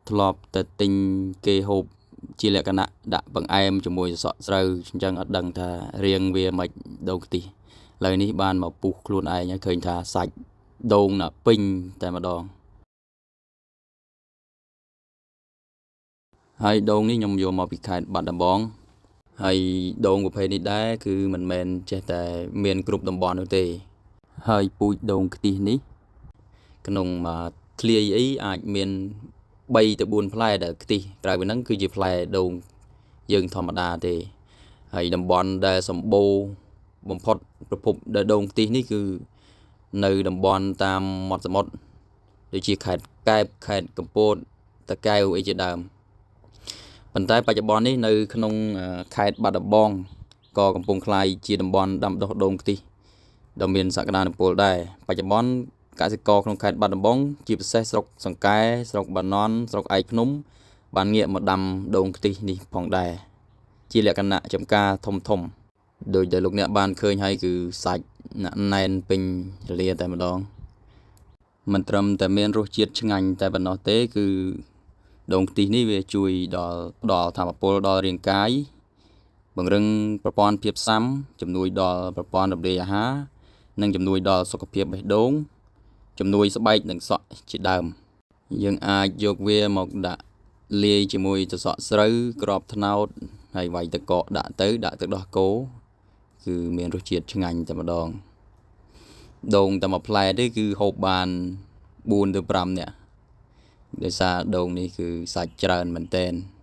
ធ្លាប់តែទិញគេហូបជាលក្ខណៈដាក់បង្អែមជាមួយសសក់ស្រូវអញ្ចឹងអត់ដឹងថារាងវាមិនដូងខ្ទិះឥឡូវនេះបានមកពុះខ្លួនឯងហើយឃើញថាសាច់ដូងណាពេញតែម្ដងហើយដូងនេះខ្ញុំយកមកពីខេត្តបាត់ដំបងហើយដូងប្រភេទនេះដែរគឺមិនមែនចេះតែមានគ្រប់តំបន់នោះទេហើយពូជដូងខ្ទិះនេះក្នុងមួយធ្លាយអីអាចមាន3ទៅ4ផ្លែដែលខ្ទិះក្រៅពីហ្នឹងគឺជាផ្លែដូងយើងធម្មតាទេហើយតំបន់ដែលសម្បូរបំផុតប្រភពដែលដូងខ្ទិះនេះគឺនៅតំបន់តាមមាត់សមុទ្រដូចជាខេត្តកែបខេត្តកំពតតាកែវអីជាដើមប៉ុន្តែបច្ចុប្បន្ននេះនៅក្នុងខេត្តបាត់ដំបងក៏កំពុងក្លាយជាតំបន់ដាំដុះដូងខ្ទិះដ៏មានសក្តានុពលដែរបច្ចុប្បន្នកសិករក្នុងខេត្តបាត់ដំបងជាពិសេសស្រុកសង្កែស្រុកបាណន់ស្រុកឯកភ្នំបានងាកមកដាំដូងខ្ទិះនេះផងដែរជាលក្ខណៈចំការធំធំដោយដែលលោកអ្នកបានឃើញហើយគឺសាច់ណែនពេញរលាតែម្ដងមិនត្រឹមតែមានរសជាតិឆ្ងាញ់តែប៉ុណ្ណោះទេគឺដូងខ្ទិះនេះវាជួយដល់ផ្ដល់ធម៌ពលដល់រាងកាយពង្រឹងប្រព័ន្ធភាពស៊ាំជំនួយដល់ប្រព័ន្ធរំលាយអាហារនិងជំនួយដល់សុខភាពបេះដូងជំនួយស្បែកនិងសក់ជាដើមយើងអាចយកវាមកដាក់លាយជាមួយសសក់ស្រូវក្របត្នោតហើយវាយទឹកកកដាក់ទៅដាក់ទឹកដោះគោគឺមានរសជាតិឆ្ងាញ់តែម្ដងដូងតែមួយផ្លែទេគឺហូបបាន4ទៅ5នាក់ដោយសារដូងនេះគឺសាច់ច្រើនមែនទែន។